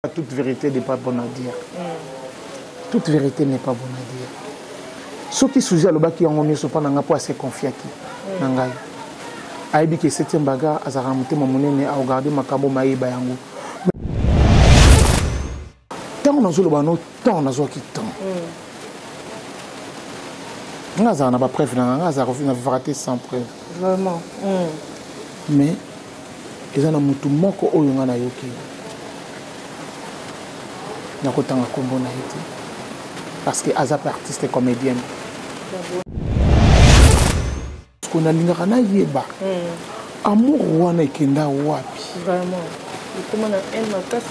Toute vérité n'est pas bonne à dire. Toute vérité n'est pas bonne à dire. Soki Suzy alobaki yango nyonso mpo na ngai mpo ase confiaki na ngai. Ayebi ke septième bagarre azalaka na motema monene akogarde makambo mayeba yango. Ntango nazoloba no temps nazwaki temps. Ngai azalaka na bapreuve na ngai, ngai azalaka na vivaka te sans preuve. Vraiment. Mais eza na mutu moko oyo nga nayoki nakotanga nkombo na ye te parce que aza pe artiste comédienne ko nalingaka nayeba amour wana ekenda wapi.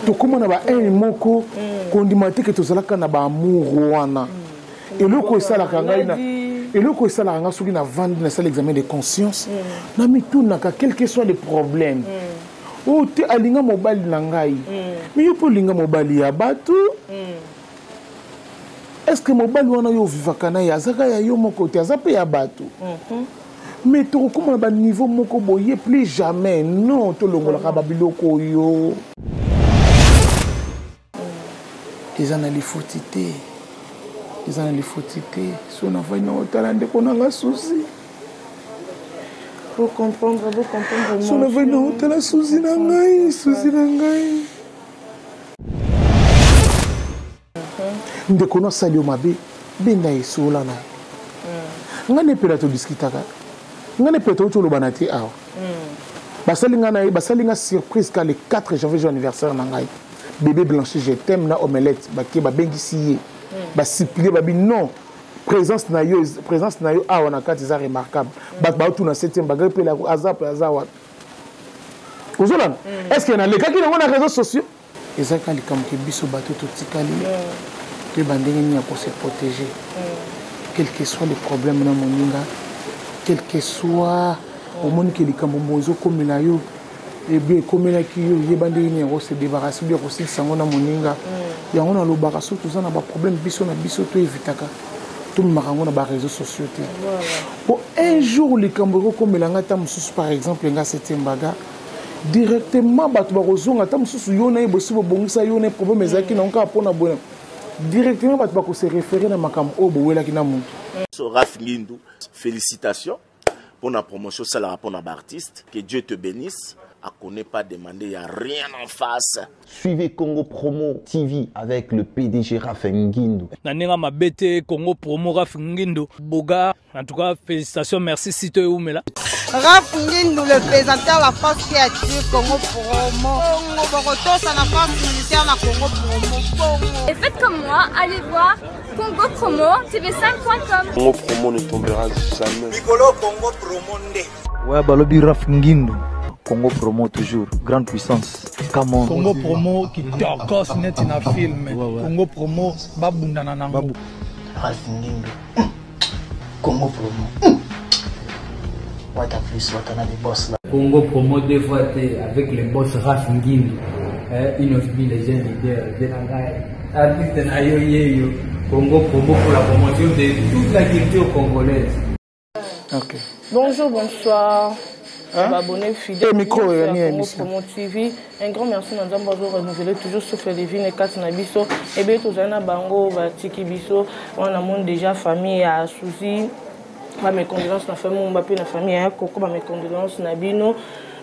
Tokóma na ba haine moko kondima te ke tozalaka na ba amour wana. Eloko esalaka ngai na eloko esalaka ngai soki navandi nasala examen de conscience, namitunaka quel que soit le problème oyo te alinga mobali na ngai, mais yo mpe olinga mobali ya bato. Est ce que mobali wana yo ovivaka na ye azaka ya yo moko te, aza mpe ya bato? Mais tokokóma na baniveau moko boye, plus jamais non tolongolaka babiloko oyo eza na lifuti te, eza na lifuti te. So navandi na otala ndeko nanga Suzi, Bocomprendre, bocomprendre. So navandi na otala Suzi na ngai, Suzi na ngai, ndeko no asali yo mabe, benga ye, solola na ye. Ngai na epela todiskutaka, ngai na epela touti olobana te awa. Basali ngai na ye, basali nga surprise ka le 4 janvier, jour anniversaire na ngai. Bébé Blanchi, je t'aime na omelette bake babengisi ye, basupplier babi non, présence na yo, présence na yo awa na kati eza remarquable. Bato baotuna septième bagari mpe aza mpe aza wapi, ozolanda? Est ce que nalekaki nango na réseaux sociaux? Eza kaka likambo ke biso bato totikali toyeba ndenge nini ya kose protéger, quel que soit le problème na moninga, quel que soit omoni ke likambo mo ezokomela yo, ebi ekomelaki yo, yeba ndenge nini yango se débarrasse bi kosilisa yango na moninga. Yango nalobaka, soki toza na baproblème biso na biso, toevitaka tomemaka yango na baréseaux sociaux te, po un jour likambo ekokomela nga ata mosusu, par exemple nga septième bagarre, directement bato bakozonga. Ata mosusu yo na ye bosi bobongisa, yo na ye problème ezalaki nango kaka mpona boye, directement bato bakose référer na makambo oyo bowelaki na motu. So Raf Ngindu, félicitations pour la promotion salaka pour artiste. Que Dieu te bénisse. A connaît pas demander, y a rien en face. Suivez Congo Promo TV avec le PDG Raf Ngindu. Na ndenge mabe te, Congo Promo, Raf Ngindu, Boga, en tout cas félicitations, merci sito eumela. Raf Ngindu, le présentateur, la force qui attire Congo Promo. Congo Bokotosa, la force militaire, la Congo Promo. Congo. Et faites comme moi, allez voir Congo Promo TV5.com. Congo Promo ne tombera jamais. Mikolo Congo Promo nde. Ouais, balobi Raf Ngindu. Congo Promo toujours, grande puissance. Come on. Congo Promo qui tokos neti na film. Ouais. Congo Promo babundana nango. Babu. Raf Ngindu. Congo Promo. What a plus, what a les boss là. Congo Promo deux fois T avec les boss Raf Ngindu. Eh, Inosbi, les jeunes leaders, Denangai, artiste Nayo Yeyo. Congo Promo pour la promotion de toute la culture congolaise. Ok. Bonjour, bonsoir. Hein? Abonnés fidèles. Micro, ya ni Congo émission. Promo TV. Un grand merci na Nzambe azo renouveler toujours souffle de vie na kati na biso. Ebe tozali na bango batiki biso. Wana monde déjà famille ya Suzy. Ba mes condoléances na famille Mumba pe na famille ya Koko, ba mes condoléances na bino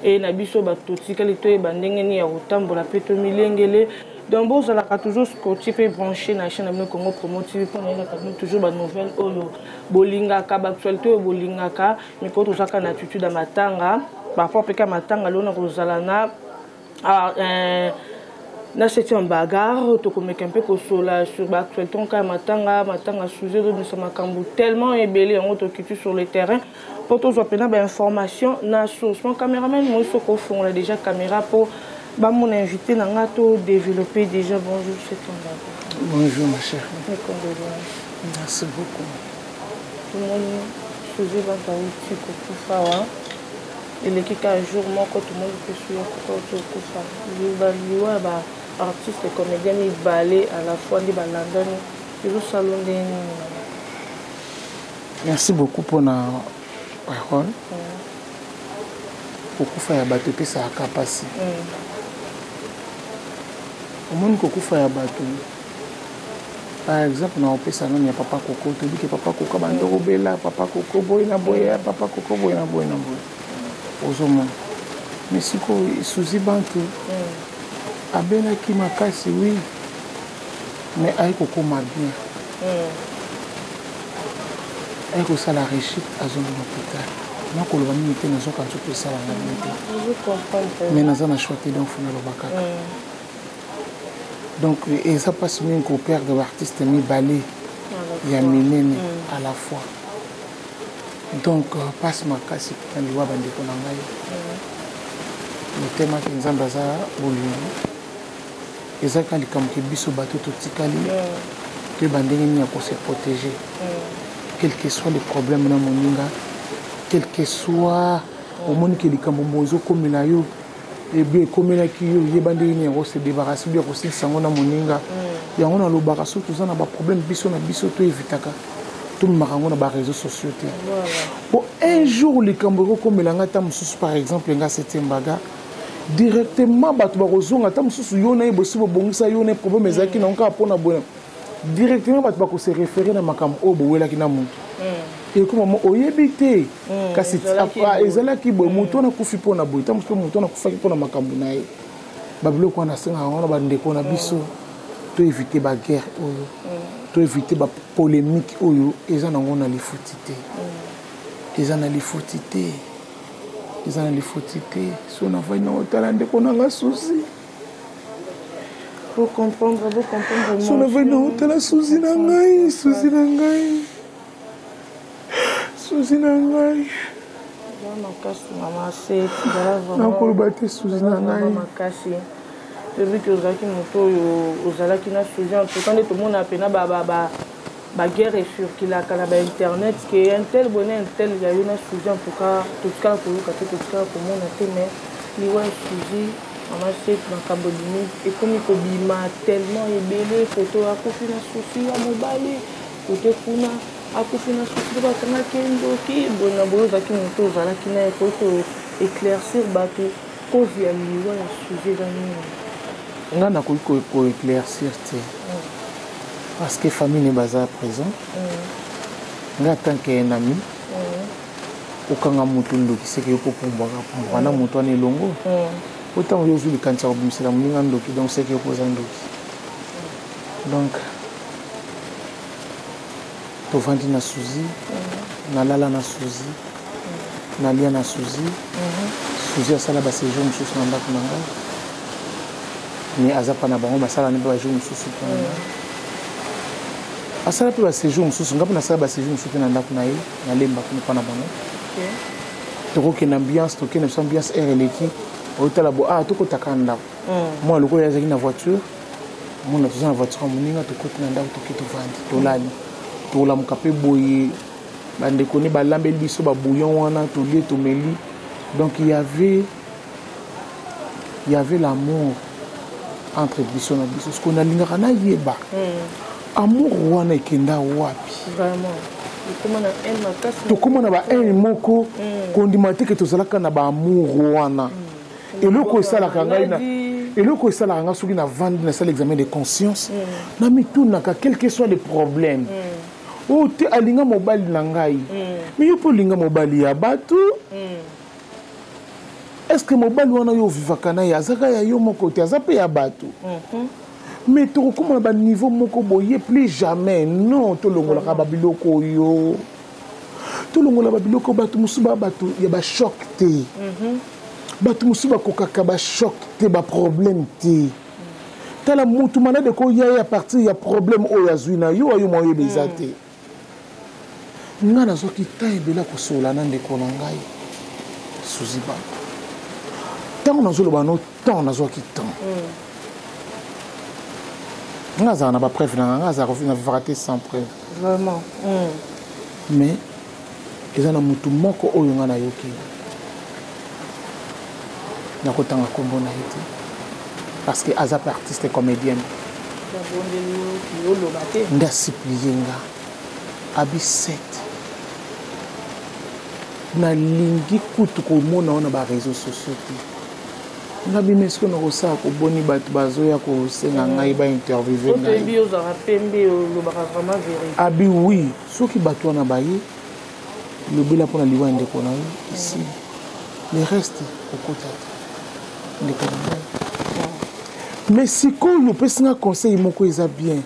et na biso bato totikali toyeba ndenge nini ya kotambola mpe tomilengele. Donc bozalaka toujours scotché mpe branché na chaîne na bino Congo Promo TV mpo nayelaka bino toujours banouvelle oyo bolingaka, baactualité oyo bolingaka. Mikolo tozalaka na attitude ya matanga, par rapport mpe ka matanga lelo na kozala na na septième bagarre, tokomeka mpe kosola sur baactualité nka ya matanga. Matanga suze ezobimisa makambo tellement ebele, yango tokiti sur le terrain mpo tozwa mpena bainformation na source. Mon caméraman moi soko ofongola déjà caméra mpo bamona invité na nga to développer déjà. Bonjour septième bagarre. Bonjour ma chère. Mes condoléances. Merci beaucoup. Tomoni suze bato auti kokufa wa eleki kaka jour moko, tomoni mpe su ya koka auti kokufa. Liwa ya baartiste comédien mibale à la fois nde balandani, ezosala ndenge nini? Merci beaucoup mpona parole. Kokufa ya bato epesaka mpasi. Omoni kokufa ya bato, par exemple na opesa nani ya papa Koko, toyebi ke papa Koko abandi kobela, papa Koko boye na boye, papa Koko boye na boye na boye, ozomona. Mais sikoyo Suzi Bantu abelaki makasi, oui, mais aye kokoma bien, aye kosala rechute, azongi na hôpital. Nakoloba mingi te, nazoka nzoto esalanga bien te, mais naza na choix te, donc fo naloba kaka. Donc eza mpasi mingi koperdre baartiste mibale ya minene à la fois. Donc mpasi makasi na liwa bandeko na ngai. Motema ke Nzambe aza bolingo, eza kaka likambo ke biso bato totikali toyeba ndenge nini ya kose protéger, quel que soit le problème na moninga, quel que soit omoni ke likambo mbo ezokomela yo, ebi ekomelaki yo, yeba ndenge nini yango se débarrasse bi ya kosilisa yango na moninga. Yango nalobaka, soki toza na baproblème biso na biso, toevitaka tomemaka yango na baréseau sociaux te, po un jour likambo ekokomela nga ata mosusu, par exemple nga septième baga, directement bato bakozonga. Ata mosusu yo na ye bosi bobongisa, yo na ye problème ezalaki nango kaka mpona boye, directement bato bakose référé na makambo oyo bowelaki na motu, ekoma mo oyebi te, kasi ezalaki boye, motu wana akufi mpona boye, ta mosusu motu wana akufaki mpona makambo na ye. Babiloko wana asengaka yango na bandeko na biso, toévite baguerre oyo, toévite bapolémique oyo eza nango na lifuti te, eza na lifuti te, eza na lifuti te. So navandi na otala ndeko nanga Suzi. Bocomprendre, bocomprendre. So navandi na otala Suzi na ngai, Suzi na ngai, Suzi na ngai. Makasi mama se zala. Nakoloba te, Suzi na ngai. Makasi. Toyebi ke ozalaki moto oyo ozalaki na Suzi. En tout cas nde tomona mpena baguerre ecirculaka na bainternet ke un tel boye na un tel, ya yo na Suzi, en tout cas totikala koyoka te, totikala komona te. Mais liwa ya Suzi, mama Set, makambo ebimi, ekomi kobima tellement ebele. Koto akufi na souci ya mobali, kote kuna akufi na souci mpe bakangaki ndoki boye na boye. Ozalaki moto ozalaki na ye, koki ko éclaircir bato cause ya liwa ya Suzi eza nini? Nga nakoki koéclaircir te, parce que famille ne baza présent. Nga tant que un ami, okanga motu ndoki seke yo kopumbwaka pumbwaka na moto wana elongo. Po ntango yo ozwi likanisi ya kobimisela moninga ndoki, donc seke yo koza ndoki. Donc tovandi na Suzi, nalala na Suzi, nalia na Suzi. Suzi asala baséjour mosusu na ndako na ngai, mais aza mpa na bango, basala ne mpe bajour mosusu mpo na ngai. Asala mpe baséjour mosusu, ngai mpe nasala baséjour mosusu mpe na ndako na ye, nalemba kuna mpa na bango. Tokokende ambiance, tokende biso ambiance, aire eleki, otala bo, ah, tokotaka ndako. Mwana lokola ye azalaki na voiture, mona toza na voiture ya moninga, tokoti na ndako, toke, tovandi, tolali, tolamuka mpe boye, bandeko ne balambeli biso babouillon wana, tolie, tomeli. Donc il y avait l'amour entre biso na biso. Sikoyo nalingaka nayeba amour wana ekenda wapi. Tokóma na bahaine moko, kondima te ke tozalaka na baamour wana. Eloko esalaka ngai na eloko esalaka ngai, soki navandi, nasala examen de conscience, namitunaka, quel que soit le problème oyo te, alinga mobali na ngai, mais yo mpe olinga mobali ya bato. Est ce que mobali wana oyo ovivaka na ye azaka ya yo moko te, aza mpe ya bato? Mais tokokóma na baniveau moko boye, plus jamais non. Tolongolaka babiloko oyo, tolongola babiloko. Bato mosusu baa bato ya bachoc te, bato mosusu bakokaka bachoc te, baproblème te. Tala mutu malade ekoya ye à partir ya problème oyo azwi na yo, ayo mwa oyeba eza te. Ngai nazwaki temps ebele ya kosolola na ndeko na ngai Suzi Bantu. Ntango nazoloba no temps, nazwaki temps, ngai azala na bapreuve na ngai, ngai azala na vivaka te sans preuve. Vraiment. Mais eza na motu moko oyo ngai nayoki, nakotanga nkombo na ye te parce que aza mpe artiste comédienne. Nde asupplié nga, abi: "7, nalingi kutu komona wana baréseau sociaux te." Nga bino esiko nakosala koboni bato bazoya kosenga ngai bainterviewe ngai. Ozalaka pembe, olobaka vraiment vérité. Abi oui, soki bato wana baye, lobela mpona liwa ya ndeko na yo ici, le reste okota te, ndeko na ngai. Mais sikoyo opesi nga conseil moko eza bien.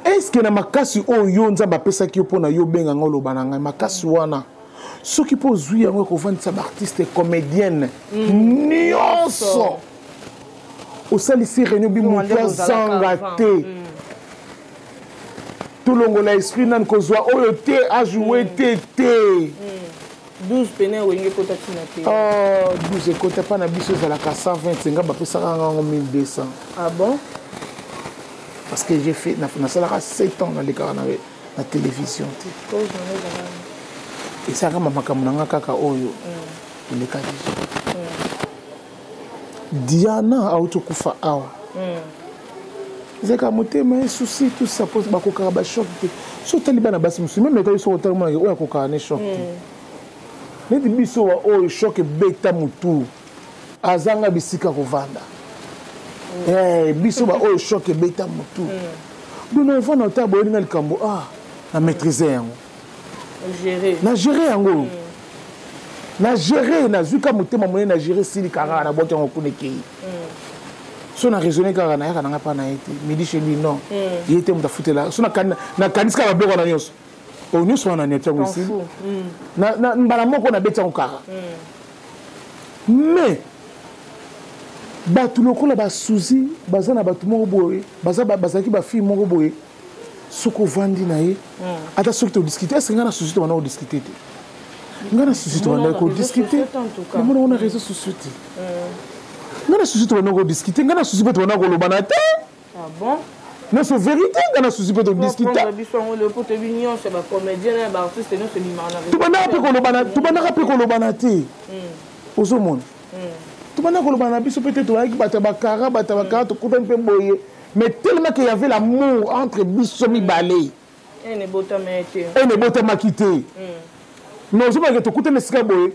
Est-ce na makasi oyo yo Nzambe apesaki yo mpona yo obenga ngai, oloba na ngai, makasi wana soki mpo ozwi yango ekovandisa baartiste comédienne nyonso, osalisi réunion, bi motu azanga te, tolongola esprit nani kozwa oyo te ajoue te te. 12 pene Wenge ekota ntina te. Oh, 12 ekota mpa na biso ezalaka 120, nga bapesaka ngango 1200. Ah bon? Parce que j'ai fait, nasalaka 7 ans, nalekaka na télévision te, esalaka makambo na nga kaka oyo eleka déjà. Diana auti okufa awa, ezalaka motema esusi, tout ça, po bakokaka bachoc te. So otali bana basi mosusu, même etali, soki otali monake oyo akokaka ne choc te neti biso wa oyo choc ebeta motu azanga bisika kovanda. Biso ba oyo choc ebeta motu, donc ovanda ota boyeli nga likambo, ah, na maîtrise yango, na géré yango, na géré, nazwi ka motema monene, na géré, sili kaka na bwaki yango kuna, ekei. So na raisonne kaka, nayaka nanga mpa na ye te midi chez lui, non, ye te moto afutela. So nakanisi kaka babiloko wana nyonso, oyo nyonso wana neti yango esili mbala moko, nabeti yango kaka. Mais bato lokola basuzi baza na bato moko boye, bazalaki bafille moko boye, soki ovandi na ye, ata soki todiscute, est-ce ngai na suzi tobanda kodiscute te? Ngai na suzi tobandaki kodiscute, namona ngo na réseau sociaux te. Ngai na suzi tobanda kodiscute, ngai na suzi mpe tobanda kolobana te. Nyonso vérité, ngai na suzi mpe todiscute, tobandaka mpe kolobana te. Ozomona, tobandaka kolobana na biso mpe te, toyaki bato ya bakara, bato ya bakara, tokutani mpe boye, mais tellement qu'il y avait l'amour entre biso mibale, ene ebotamaki te. Mais ozomona ke tokutani esika boye,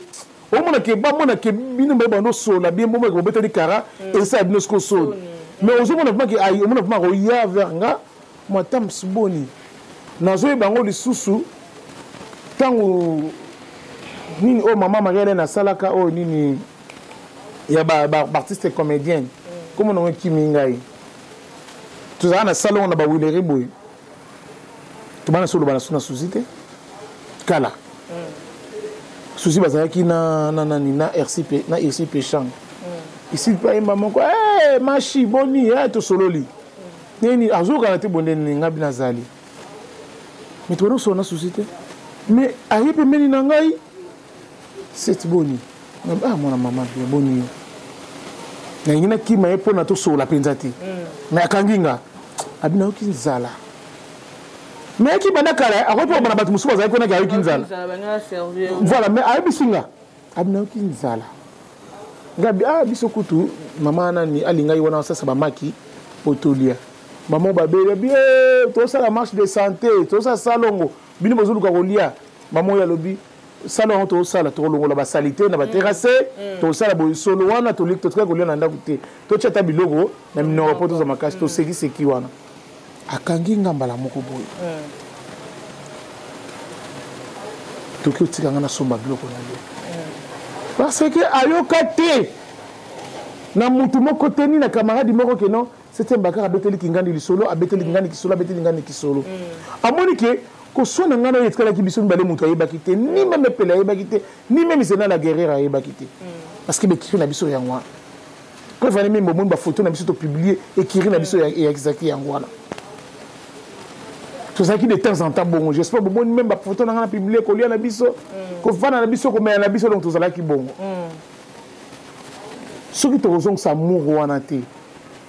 omona ke bamona ke bino mbaye bando osola bien, bomona ke bobetani kara, esala bino siko soni. Mais ozomona vraiment ke ai, omona vraiment koya vers nga mwatams boni, nazoyeba yango lisusu ntango nini oyo mama Marie Hélène asalaka oyo nini ya baartiste comédienne, komona nango ekimi ngai. Tozalaka na salongo na bawileri boye, tobana so oloba na so na Suzi te kala. Suzi bazalaki na nani, na RCP, na RC Pechang isi mpe ayemba moko, hey, mashi boni, hey, tosololi nini, azokana te bonde nini ngai bino azali. Mais tobana kosolola na Suzi te, mais aye pembeni na ngai seti boni, ah, mwana mama bien, boni yo, nalingi nakima ye mpona tosolola mpenza te, mais akangi nga, abi nayoki nzala. Mais ayaki banda kala, akoki mpe kobana bato mosusu bazalaki konaki, ayoki nzala, voilà. Mais ayebisi nga, abi nayoki nzala. Ngabi ah, biso kutu mama nani alingai wana asasa bamaki po tolia. Mama babeli, abi tosala marche de santé, tosala salongo, bino bozoluka kolia. Mama oyo alobi sala yango, tozosala, tokolongola basalite na baterrasse, tozosala boye solo wana, totikali kolia na ndako te, totia ata biloko na minoko mpo tozwa makasi. Tosekiseki wana, akangi nga mbala moko boye, toki otika nga nasomba biloko na lia, parce que ayoka te na mutu moko te ni na camarade moko ke non, septième bakar abeteli kingandi lisolo, abeteli kingandi kisolo, abeteli ngandi kisolo. Amoni ke koswana ngai na oyo etikalaki biso mibale, moto ayebaki te, ni même Epele ayebaki te, ni même Zena la guerrière ayebaki te, parce que bekiri na biso yango wana. Preuve ane, même bomoni bafoto na biso topublie, ekiri na biso eyakisaki yango wana. Tozalaki de temps en temps bongo, j'espère bomoni même bafoto na ngai na publie, kolia na biso, kovanda na biso, komela na biso, donc tozalaki bongo. Soki tokozongisa amour wana te,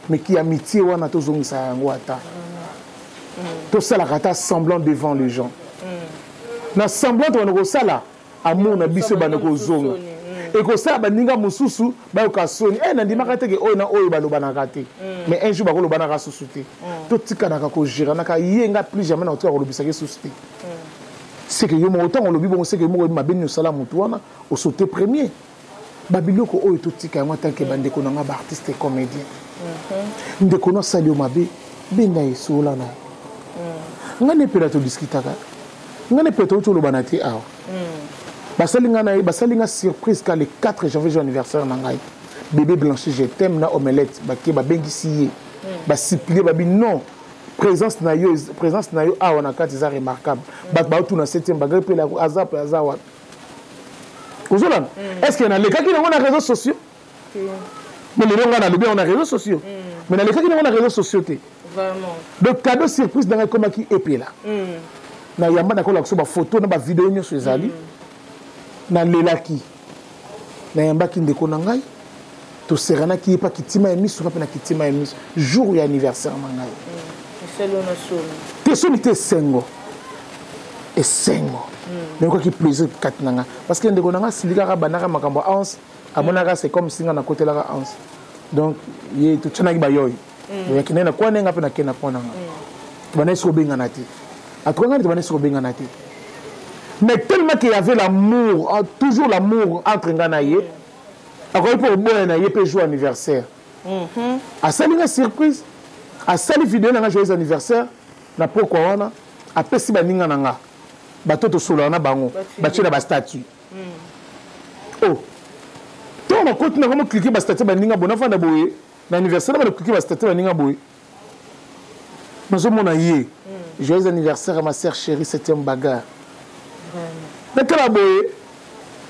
mais ki amitié wana tozongisa yango, ata tosalaka ata semblant devant les gens, na semblant tobanda kosala amour na biso, ebanda kozonga, ekosala baninga mosusu bayoka soni. E nandimaka te ke oyo na oyo balobanaka te, mais un jour bakolobanaka susu te. Totikanaka kogeranaka ye, nga plus jamais nakotika kolobisaka susu te. Seke yo moko ntango olobi bongo, seke yo moko oyebi mabe nini osala motu wana, osote premier. Babiloko oyo totika yango atanke bandeko na nga baartiste comédien. Ndeko no asali yo mabe, benga ye, solola na ye. Ngai na Epela todiskutaka, ngai na Epela touti olobana te awa. Basali nga na ye, basali nga surprise ka le 4 janvier, jour anniversaire na ngai. Bébé Blanchi, je t'aime na omelette, bake babengisi ye, basupplier, babi non, présence na yo, présence na yo awa na kati eza remarquable. Bato baotuna 7e bagari mpe aza mpe aza wapi. Ozolanda? Est ce que nalekaki nango na réseaux sociaux? Mais lelo ngai nalobi yango na réseaux sociaux, mais nalekaki nango na réseaux sociaux te. Donc cadeau surprise na ngai ekomaki Epela. Na yamba nakolakisa bafoto na bavideo nyonso ezali. Nalelaki, nayambaki ndeko na ngai, toseranaki ye mpa kitima ya miso, nga mpe na kitima ya miso, jour ya anniversaire na ngai. Te soni te, esengo, esengo. Nayokaki plaisir kati na ngai parce que ndeko na ngai asilikaka, bandaka makambo ya Anse, amonaka c'est comme si ngai nakotelaka Anse. Donc ye totianaki bayoyo, oyaki naye na kwa nde nga mpe nakende na kwa na nga. Tobandaki soki obengana te, en tout cas ngai tobandaki soki obengana te, mais tellement qu'il y avait l'amour, toujours l'amour entre ngai na ye, akoki mpe koboya na ye mpe jour anniversaire. Asali nga surprise, asali video na nga joyeux anniversaire na pokwa wana, apesi baninga na nga, bato tosololaka na bango, batie na bastatut. Oh, ntango nakoti nango moklike bastatut baninga boye, nafanda boye na anniversaire na bana, bastatut baninga boye, nazomona ye: "Joyeux anniversaire à ma sœur chérie septième bagarre." Natala boye,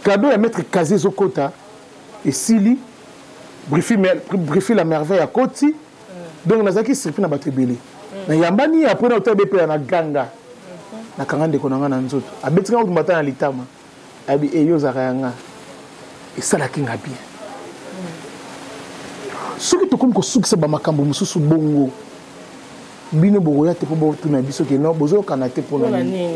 cadeau ya maître Kazi ezokota, esili, Brifi la merveille akoti. Donc nazalaki surpris na bato ebele. Nayambani ye, après na otala bepela na ganga, nakanga ndeko na nga na nzoto, abetinga kutumba ata na litama, abi eyo ozalaka ya nga. Esalaki nga bien. Soki tokomi kosukisa bamakambo mosusu bongo, bino bokoya te mpo botuna biso ke non, bozokana te mpona nini.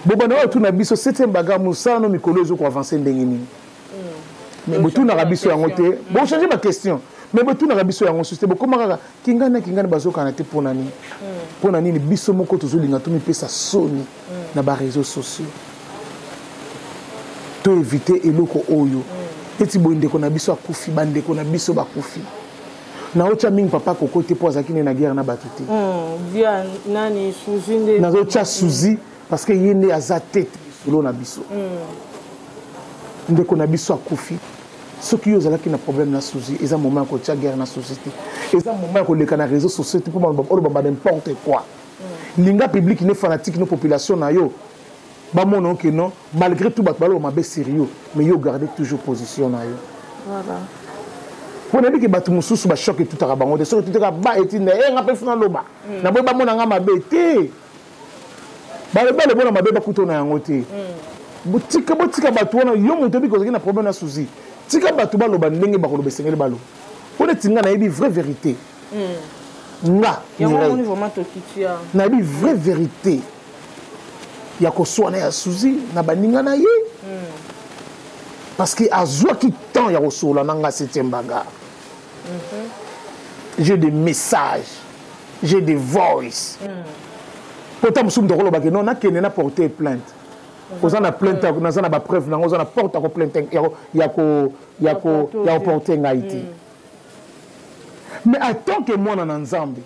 Bobanda oyo tuna biso septième bagarre, mosala no mikolo ezokoavance ndenge nini? Mais botunaka biso yango te, bochange baquestion, mais botunaka biso yango susu te. Bokóma kaka kingani na kingani, bazokana te mpona nini? Mpona nini biso moko tozolinga tomipesa soni na baréseaux sociaux? To évite eloko oyo neti boye. Ndeko na biso akufi, bandeko na biso bakufi. Naotya mingi papa Koko te, mpo azalaki nde na guerre na bato te. Nazotya Suzi parce que ye nde aza tete lisolo na biso. Ndeko na biso akufi. Soki yo ozalaki na problème na Suzi, eza moment ya kotia guerre na Suzi te, eza moment ya koleka na réseau sociaux te mpo oloba ba n'importe quoi. Linga public ne fanatique no population na yo bamona oke non, malgré tout bato baloba mabe sérieux, mais yo garde toujours position na yo. Mpo nayebi ke bato mosusu bachoc etutaka bango te. Soki etutaka ba etinda e nga mpe funa loba na boye, bamona nga mabe te, balobi balobona mabe, bakuta na yango te. Botika, botika bato wana. Yo moto oyebi kozalaki na problème na Suzi, tika bato baloba ndenge bakoloba, esengeli baloba mpo neti nga nayebi vraie vérité. Nga nayebi vraie vérité ya koswana ya Suzi na baninga na ye, parce que azwaki temps ya kosolola na nga septième bagarre. J'ai des messages, j'ai des voice. Po ta mosusu moto akolobaki non, nakende na porter plainte, oza na plainte, naza na bapreuve nango, oza na porte ya koplainte ya koporte ngai te. Mais en tant que mwana na Nzambe,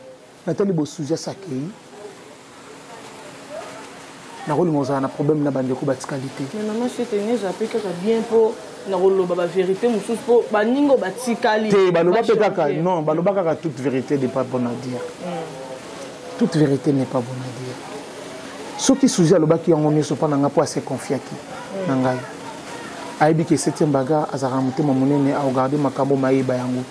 natali bosuzi asakei, nakolinga kozala na problème na bandeko batikali te. Mais mama Sete, eza mpe kaka bien mpo na koloba bavérité mosusu mpo baninga oyo batikali. Te, baloba mpe kaka non, baloba kaka toute vérité n'est pas bonne à dire. Toute vérité n'est pas bonne à dire. Soki Suzi alobaki yango nyonso mpo na ngai, mpo ase confiaki na ngai, ayebi ke septième bagarre azalaka na motema monene, akogarde makambo mayeba yango.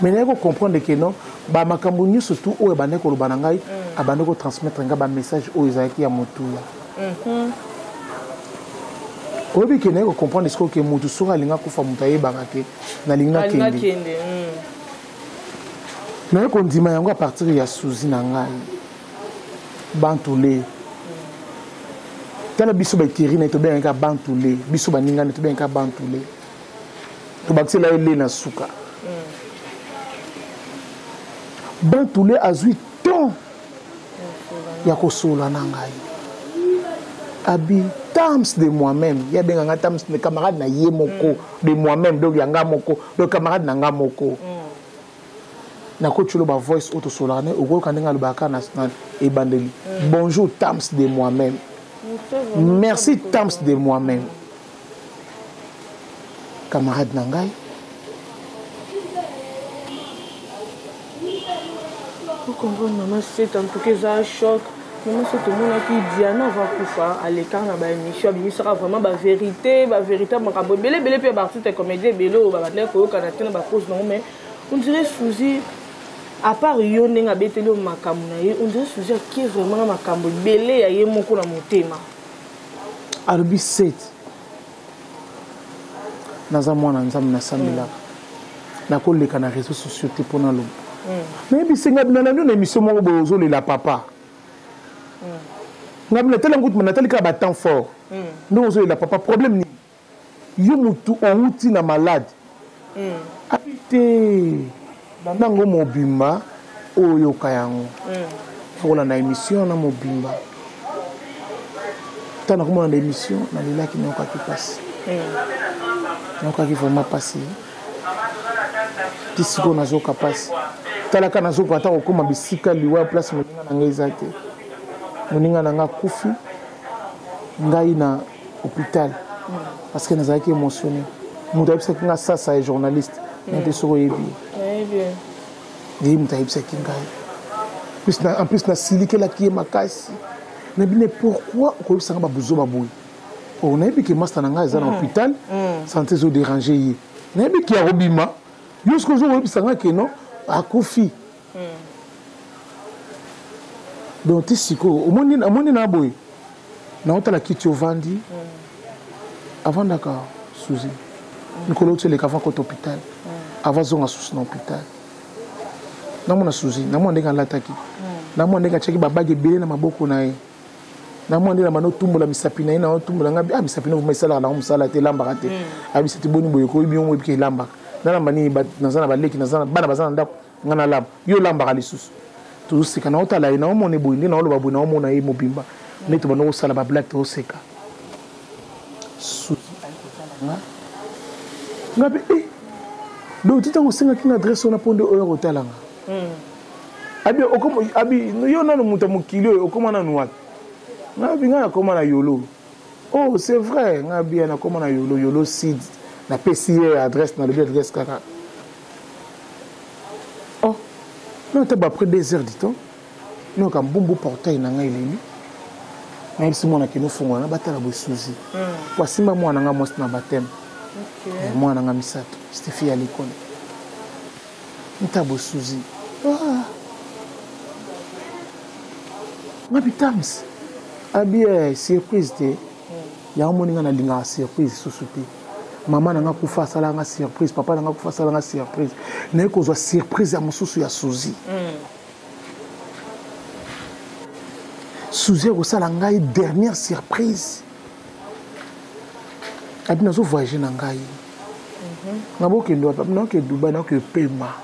Mais naye kocomprendre ke non, bamakambo nyonso tu oyo abandaki koloba na ngai, abandaki kotransmettre ngai bamessage oyo ezalaki ya motuya. Oyebi ke naye kocomprendre sikoyo ke motu soki alingi akufa, moto ayebaka ke nalingi nakende. Naye kondima yango à partir ya Suzi na ngai Bantule. Tala, biso baekeri na ye tobengaka Bantule, biso baningani tobengaka Bantule, tobakisela ye le na suka. Bantule azwi temps ya kosolola na ngai. Abi Tams de moi-même, ye abenga nga Tams de camarade na ye moko, de moi-même donc ya nga moko, donc camarade na nga moko. Nakotilo ba voice oyo tosololaka naye, okoyoka ndenge alobaka na ebandeli. Bonjour Tams de moi-même. Merci Tams de moi-même. Camarade na ngai. Comprendre maman c'est en tout cas eza choc. Maman c'est tomonaki Diana va kufa aleka na ba émission abimisaka vraiment ba vérité, ba vérité makambo ebele ebele mpe ba artiste comédien ebele oyo babandaki koyokana te na ba cause nango, mais on dirait Suzy à part yo ndenge abeteli yo makambo na ye, on dirait Suzy akie vraiment na makambo ebele ya ye moko na motema. Alobi 7 naza mwana Nzambe, nasambelaka, nakoleka na réseaux sociaux te mpo naloba. Nayebisi ngai bino nalandi na émission moko boye ozolela papa. Ngai bino natali yango, natali kaka ba temps fort ndenge ozolela papa. Problème nini? Yo mutu outi na malade. Abi te, landa yango mobimba, oyoka yango. Faut kolanda émission wana mobimba. Ntango nakomona na émission, nalelaki, nayokaki mpasi, nayokaki vraiment mpasi. Ti sikoyo nazoka mpasi. Talaka, nazoka ata kokóma bisika liwa place moninga na ngai eza te. Moninga na ngai akufi, ngai na hôpital, parce que nazalaki émotionné. Moto ayebisaki nga, sasa ya journaliste na te, soki oyebi ye, moto ayebisaki ngai. En plus nasilikelaki ye makasi na bino: pourquoi okoyebisanga babuzoba boye? Oh, nayebi ke master na ngai eza na hôpital, santé ezodéranger ye, nayebi ke akobima. Yo soki ozo koyebisanga ke non, akufi. Donc ti sikoyo omoni na boye, naotala kiti ovandi, avandaka Suzi mikolo oti eleka avant kota hôpital, avant zonga susu na hôpital. Namona Suzi, namona ndenge alataki, namona ndenge atiaki babage ebele na maboko na ye, namona nde na banda otumbola misapi na ye, na otumbola nga. Ah, misapi no esalaka nango mosala te, elambaka te. Ayebisa te: boni boye, koyebi yo moyebi ke elambaka. Nalamba nini? Naza na baleki, naza na bana baza na ndako, nga nalamba, yo olambaka lisusu. Tozoseka, naotala ye, naomona boye nde naoloba boye, naomona ye mobimba nde tobanda kosala bablague, tozoseka. Suzi aye kotala nga, nga mpe e donc ti ntango osengaki nga adresse wana mpo nde oyo kotala nga. Abi abi yo nanu moto ya mokili oyo, okóma nanu wapi? Nga abi nga nakóma na Yolo. Oh, c'est vrai. Nga abi nakóma na Yolo, Yolo Sud. Napesi ye adresse, nalobi adresse kaka. Oh non, te après 2 heures du temps noyoka mbumbu portail na ngai eleli. Nayebisi mwana kino fongola na batala boye, Suzi po asimba mwana nga mwasi na baptême, mwana nga misato Stefi ya l'école. Ntabo Suzi, ah. Ngabi Tams abi eh, surprise te yango moni nga nalingaka surprise susu te. Mama na nga kufa asalaka nga surprise, papa na nga kufa asalaka nga surprise, naye kozwa surprise ya mosusu ya Suzi. Suzi akosala ngai dernière surprise. Abi nazo voyage na ngai, nga bokende wapi? Abi naoke Dubai, naoke pema.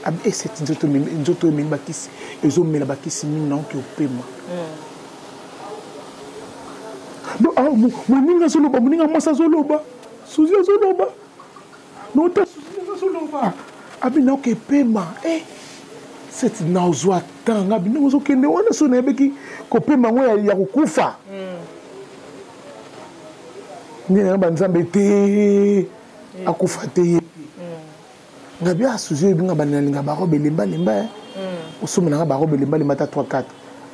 Abi eseti nzoto, nzoto oyo ememi bakisi, ezomela bakisi mingi, naoke opema. Donc ah, moninga azoloba, moninga mwasi azoloba, Suzi azoloba, nota Suzi ndenge azoloba, abi naoke pema. Eh, seti nazwa temps nga bino ozokende wana, so nayebeki kopema yango ya kokufa nde nanga banzambe te, akufa te ye te. Nga bi asuzi oyebi nga banda nalinga barobe elembalemba, osomela nga barobe elembalemba ata 3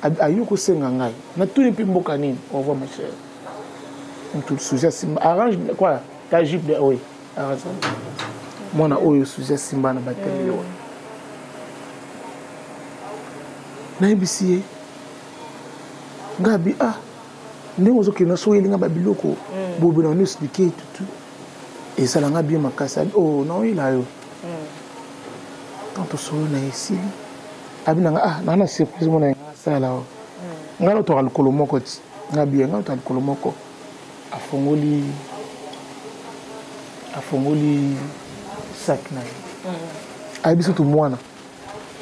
4. Ayo kosenga ngai, natuni mpe mboka nini. Au revoir ma chère. Mutu Suzi asimba arrange quoi ta jupe de oui arrange mwana oyo Suzi asimba na baptême yo wana. Nayebisi ye nga bi ah, ndenge ozokende soki oyelinga babiloko boye na expliquer tutu ezalanga bien makasi. Abi oh, naoyela yo tant tosolo na esili. Abi nanga ah, naa na surprise mona nga asala o ngai notwaka lokolo moko ti nga bien, ngai notwaka lokolo moko. Afongoli sac na ye, ayebi surtout mwana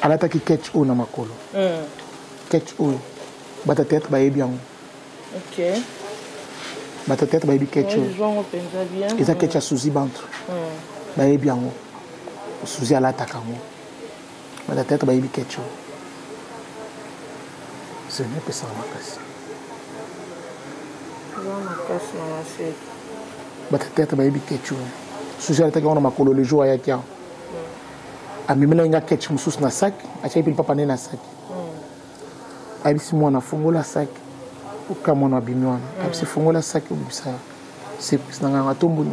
alataki ketch oyo na makolo, ketch oyo bato ya théâtre bayebi yango. Bato ya théâtre bayebi ketch oyo. Eza ketch ya Suzy Bantu. Bayebi yango. Suzy alataka yango. Bato ya théâtre bayebi ketch oyo. Zemi epesaka makasi. Bato ya théâtre bayebi ketch oyo. Suzy alataki yango na makolo le jour ayaki awa. Amemelaki nga ketch mosusu na sac, atiaki mpe lipapa nde na sac. Ayebisi mwana fongola sac. Oka mwana abimi wana. Ayebisi fongola sac obimisa surprise na ngai atomboli.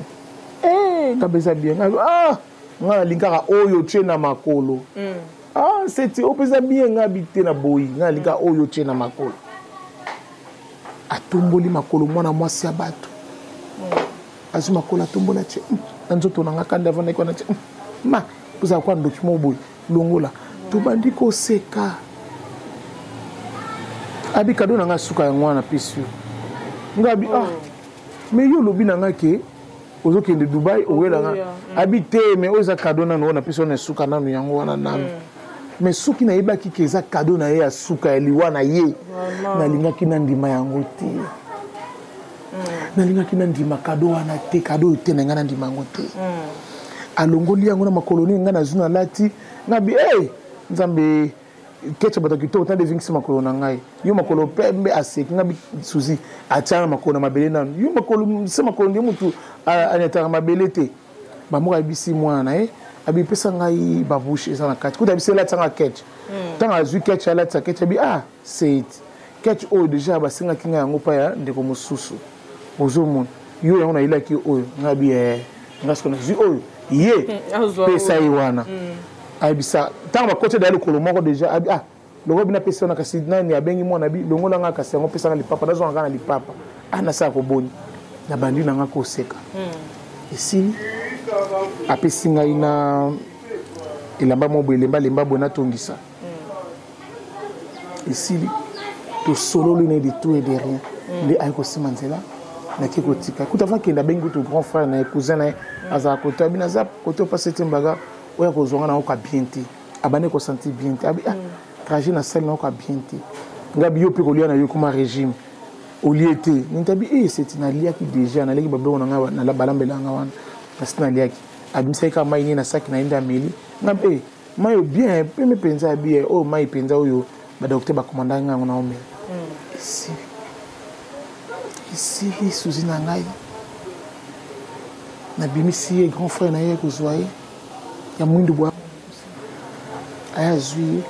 Eh, nga eza bien. Ah, nga nalingaka oyo tie na makolo. Ah, seti oyo mpenza bien nga bi te na boyi. Nga nalingaka oyo tie na makolo. Atomboli makolo mwana mwasi ya bato. Azwi makolo atomboli atie na nzoto na nga kanda avandaki wana atie ma ozala kwa ndoki moko boye longola. Tobandi koseka. Abi kado na nga suka yango wana napesi yo. Nga abi ah mais yo olobi na nga ke ozokende Dubai oyela nga. Abi te mais oyo eza kado nanu oyo napesi wana suka nanu yango wana nanu. Mais soki nayebaki ke eza kado na ye ya suka ya liwa na ye, nalingaki nandima yango te. Nalingaki nandima kado wana te, kado oyo te na ngai nandima yango te. Alongoli yango na makolo nini ngai nazwi nalati, ngabi hey, Nzambe ketch bato kitoko tande evingisi makolo na ngai. Yo makolo pembe aseki ngabi Suzy atia na makolo na mabele nanu. Yo makolo se makolo nde mutu anyataka mabele te. Bamoko ayebisi mwana na ye abi pesa ngai babouche eza na kati. Kuta ayebisi elatisa nga ketch. Ntango azwi ketch alatisa ketch abi ah c'est ketch oyo déjà basengaki ngai yango pa ya ndeko mosusu. Ozomona yo yango nayelaki oyo ngai abi eh ngai siko nazwi oyo ye pesa ye wana. Ayebisa ntango bakoti deya lokolo moko déjà abi ah longo bina pesa wana kasi nani abengi mwana abi longola nga kasi yango pesa nga lipapa nazwanga kaka na lipapa. Ah nasala koboni na bandi na nga koseka. Esili apesi ngai na elamba moko boye elemba lemba boye natongisa. Esili tosololi na ye de tout et de rien. Nde aye kosima nzela nake kotika. Kuta avant kende abengi kutu grand frère na ye cousin na ye azala kote abi naza kote opasi ete mbaga oyo akozwa nga nayoka bien te. Abandi kosentir bien te. Abi ah trajet nasali nayoka bien te. Ngabi yo mpe kolia na yo ekoma régime. Olie te. Nintabi eh seti naliaki déjà naliaki babiloko na nga na balambela nga wana. Kasi naliaki. Abimisaki kaka mai ne na saki na ye nde ameli. Ngabi eh mai bien pembe mpenza ya bien oyo mai mpenza oyo ba docteur bakomandaki nga yango na omela. Esili. Esili Suzy na ngai. Nabimisi ye grand frère na ye kozwa ye ya mwindu bwa aya azwi ye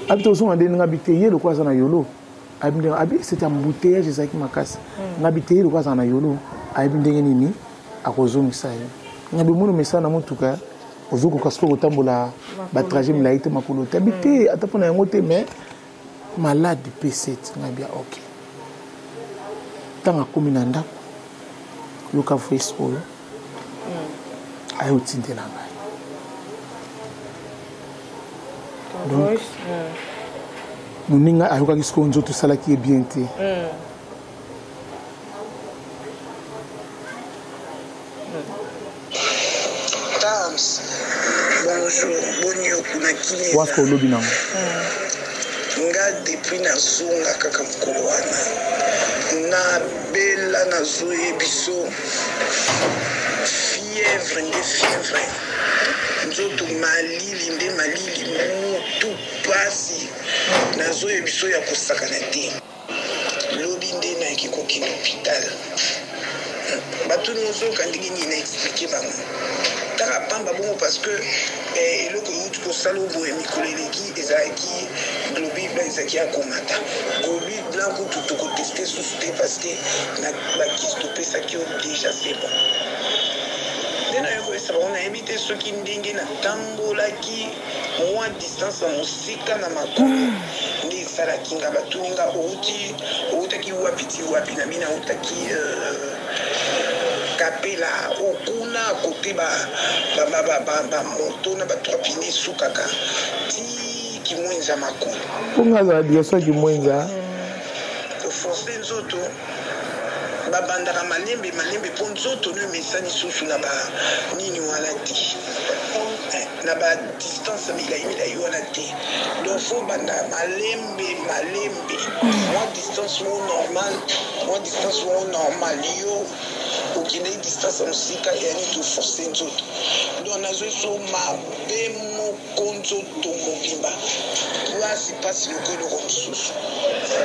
abi tozonga nde nga bi te ye lokola aza na yolo ayebi ndenge abi c'était embouteillage ezalaki makasi nga bi te ye lokola aza na yolo ayebi ndenge nini akozongisa ye nga bi omoni mesana na motuka ozokoka soki kotambola ba trajet milai te makolo te abi te ata mpona yango te mais malade P7 nga bia ok ntango akomi na ndako yoka voice oyo aye otindela ngai donc moninga ayokaki sikoyo nzoto esalaki ye bien te. Tams, bonjour, boni yo kuna kimia. Wasko olobi nango. Nga depuis nazonga kaka mokolo wana nabela nazoyebiso fièvre nde fièvre nzoto malili nde malili mutu pasi nazoyebiso ya kosakana te. Lobi nde nayaki kokende hopital batuni ozoyoka ndenge nini na explike bango kaka pamba bongo parce que eh, eloko euti kosala boye mikolo eleki ezalaki globule blanc ezalaki ya komata globule blanc kutu tokoteste susu te parce que na bakisi topesaki yo déjà c'est bon nde naye koyesa bango nayebi te soki ndenge natambolaki mwa distance ya mosika na makolo nde esalaki nga batuni nga outi outaki wapi ti wapi na bino autaki kapela okuna kote ba ba ba ba ba moto na ba trois pine esukaka ti kimwenza makolo mpo nga azala direction ya kimwenza koforce nzoto babandaka malembe malembe mpo nzoto no emesani susu na ba nini wana te. Na ba distance ya milayi milayi wana te. Donc faut obanda malembe malembe. Mwa distance moko normal, mwa distance moko normal. Yo okendaki distance ya mosika ya nini to forcer nzoto. Donc nazwi so mabe moko nzoto mobimba. Pasi pasi lokola eloko mosusu.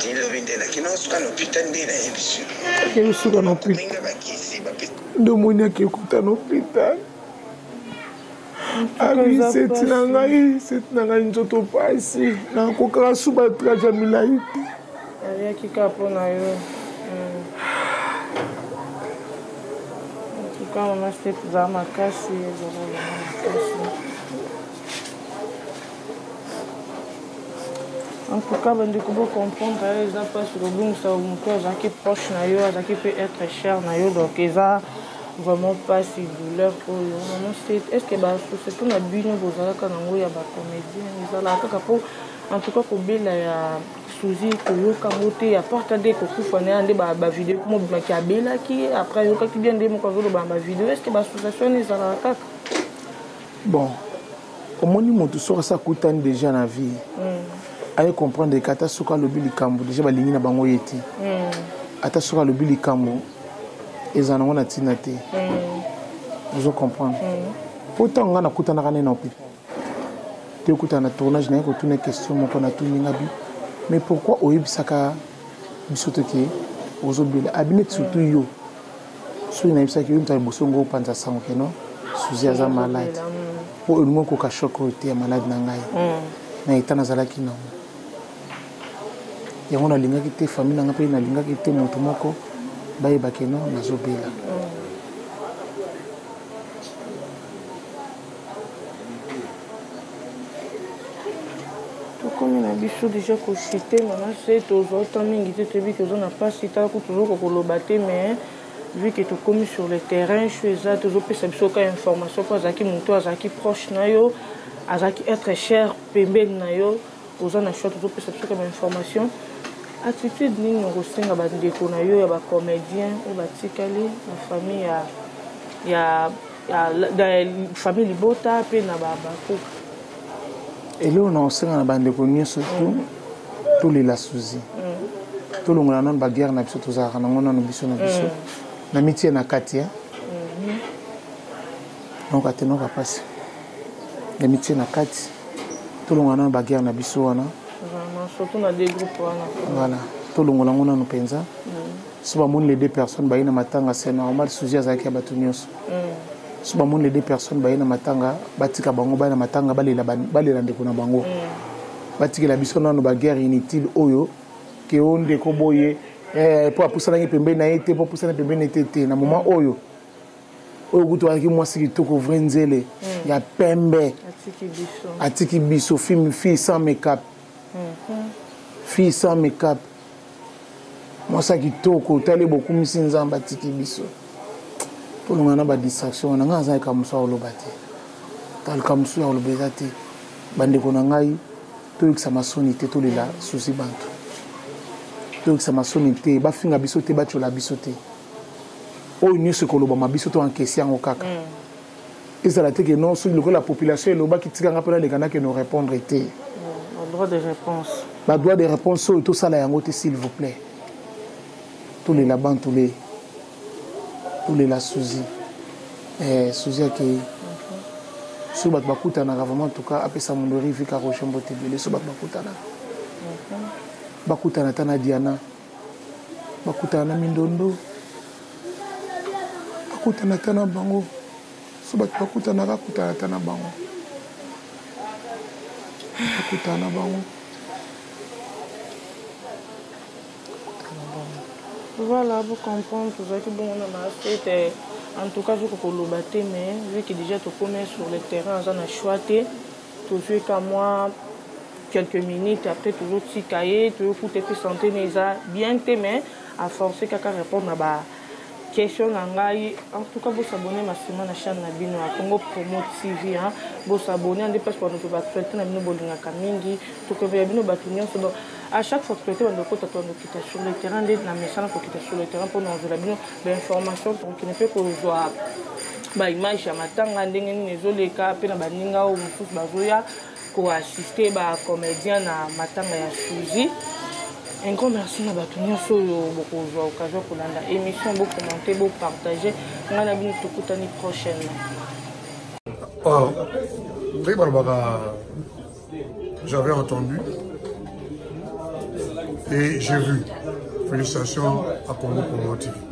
Ti lobi nde nakenda suka na hôpital nde nayebisi yo. Akei suka na hôpital. Nde omoni akei kuta na hôpital. Abi seti na ngai, seti na ngai nzoto pasi. Nakokaka su ba trajet ya milai te. Ayaki kaka mpo na yo. En tout cas, mama Seth, zala makasi, zala vraiment makasi. En tout cas, bandeko bo comprendre ye eza mpasi kobungisa moto azalaki proche na yo, azalaki mpe être cher na yo, donc eza vraiment mpasi douleur oyo. Maman Seth, est ce que basociété na bino bozalaka nango ya bacomédien ezalaka kaka mpo en tout cas kobela ya Suzy koyoka yango te à part nde kokufa na ye nde bavideo kuma obimaki abelaki après ayokaki bien nde moko azoloba na bavideo est ce que baassociation wana ezalaka kaka? Bon, omoni moto soki asi akutani déjà na vie aye comprendre ke ata soki alobi likambo déjà balingi na bango ye te, ata soki alobi likambo ezala nango na ntina te. Ozo comprendre? Po ntango ngai nakutanaka ne na hôpital, tokutana na tournage, naye kotuna question moko, natuni nga bi mais pourquoi oyebisaka biso te ke ozobela? Abi neti surtout yo, soki nayebisaki yo moto ya liboso ngo opanza sango ke non, Suzy aza malade, mpo olingi okoka choc oyo te ya malade na ngai na eta nazalaki nango. Yango nalingaki te famille na ngai mpe nalingaki te moto moko bayeba ke non, nazobela. Tokomi na biso deja kochite mama se tozwa temps mingi te, toyebi ke oza na mpasi, tala kutu tozokoka koloba te, mais vu que tokomi sur le terrain, cho eza tozopesa biso ka information mpo azalaki moto azalaki proche na yo, azalaki être cher pembeni na yo, oza na choix, tozopesa biso ka bainformation. Attitude nini okosenga bandeko na yo ya bacomédien oyo batikali na famille ya famille libota mpe na bakuka? Eloko na kosenga na bandeko nyonso tu, tolela Suzy, tolongola nano baguerre na biso tozalaka nango nano biso na biso, na mitie na kati naoka te, naoka mpasi na mitie na kati, tolongola nano baguerre na biso wana. Surtout na deux groupes wana. Voilà, tolongola yango nano mpenza. So bamoni les deux personnes baye na matanga, c'est normal, Suzy azalaki ya bato nyonso. So bamoni les deux personnes baye na matanga, batika bango baye na matanga, balela balela ndeko na bango, batikela biso nano baguerre inutile oyo ke o ndeko boye mpo apusanaki pembeni na ye te, mpo apusani pembeni te te. Na moment oyo oyo kutu azalaki mwasi kitoko, vrai nzele ya pembe, atiki biso fille sans make-up, fille sans make-up, mwasi ya kitoko, otali bokumisi Nzambe, atiki biso. Tolonga na badistraction wana. Ngai aza likambo mosusu ya koloba te, ta likambo mosusu ya koloba eza te. Bandeko na ngai, toyokisa masoni te, tolela Suzy Bantu, toyokisa masoni te, bafinga biso te, batyola biso te. Oyo nyonso ekolobama, biso to encaisse yango kaka. Ezala te ke non, soki lokola population elobaki, tikanga mpe naleka nakende répondre te. Droit de réponse. Badroit de réponse oyo tosala yango te, s'il vous plaît. Tolela Bantu le, tolela Suzy. Suzy akei. Soki bato bakutanaka vraiment, en tout cas apesa mondori vika Roger mbote ebele. So bato bakutanaka, bakutana ata na Diana, bakutana na Mindondo, bakutana ata na bango. So bato bakutanaka, akutana ata na bango, akutana na bango. Voilà, vous comprendre, tozalaki bongo na maasete. En tout cas, zokoka koloba te, mais vu que déjà tokomi sur le terrain, aza na choix te, tozwi ka mwa quelques minutes, après tozotika ye, toyokuta epe santé ne eza bien te, mais aforce kaka répondre na ba question na ngai. En tout cas, bosabone masima na chaîne na bino ya Congo Promo TV, hein. Bosabone ande place bando to baactualité na bino bolingaka mingi, tokoveya bino bato nyonso. Donc à chaque fois actualité bando kota, to bando kita sur le terrain nde na mesana kokita sur le terrain mpona kozwela bino bainformation, tokokende mpe kozwa Ba image ya matanga ndenge nini ezoleka, mpe na baninga oyo mosusu bazoya koassiste bacomédien na matanga ya Suzi. Un grand merci na bato nyonso oyo bokozwa occasion kolanda émission, bocommenter, bopartager. Ngai na bino tokutani prochainement. Oh, ndenge balobaka, j'avais entendu et j'ai vu. Félicitations à Congo Promo TV.